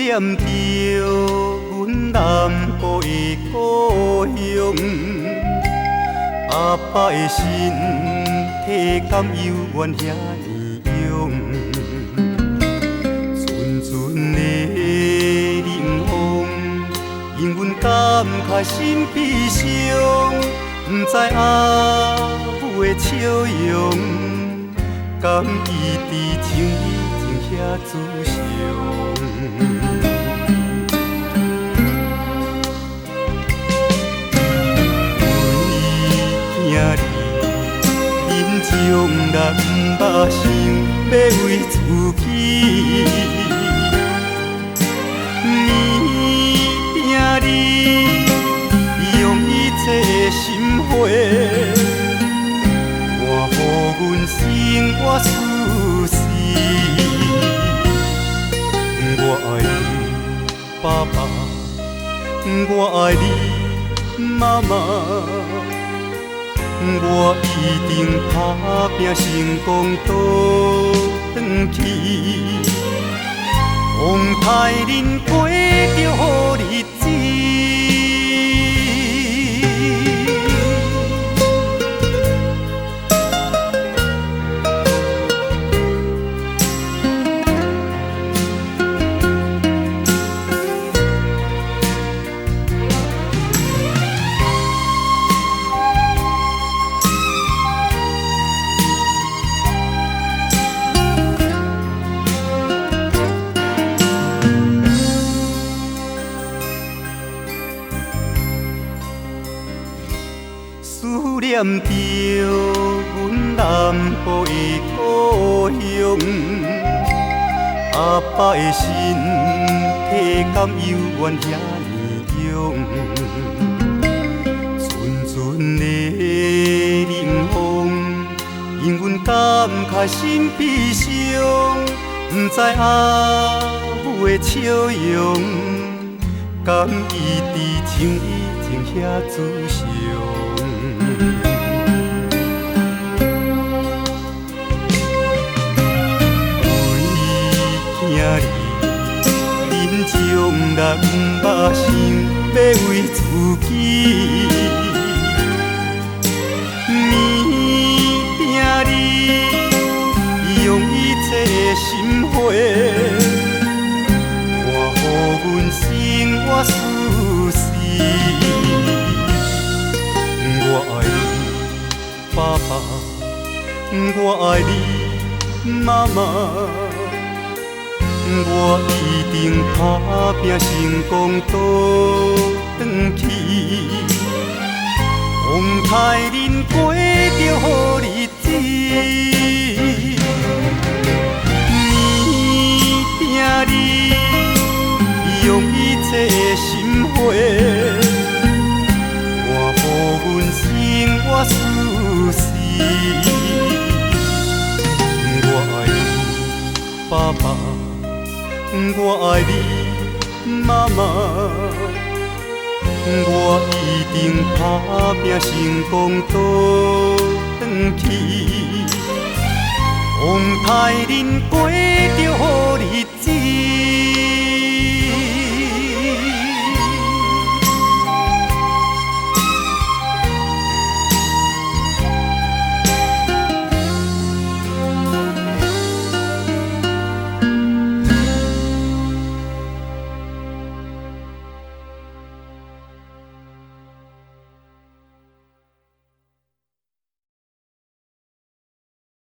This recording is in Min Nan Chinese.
念著阮南部的故乡，阿爸的身體敢猶原遐爾勇？陣陣的冷風，引阮感慨心悲傷，毋知阿母的笑容，敢伊伫像以前遐慈祥？为囝儿，恁将来毋捌想欲为自己，暝暝你用一切心血，换予阮生活舒适。我愛你，爸爸，我愛你，媽媽。我一定打拼成功倒轉去，王太恁過著好日子。思念著阮南部的故鄉，阿爸的身體敢猶原遐爾勇？陣陣的冷風，引阮感慨心悲傷，毋知阿母的笑容，敢伊佇像以前遐慈祥？为囝儿，恁将来毋捌想欲为自己，暝暝你用一切心血，换予阮生活舒適。我愛你，爸爸，我愛你，媽媽。我一定打拼成功倒轉去，王太恁過著好日子。暝暝你用一切心血，換予阮生活舒適。我愛你，爸爸，我愛你，媽媽。我一定打拼成功倒轉去，王太恁過著好日子。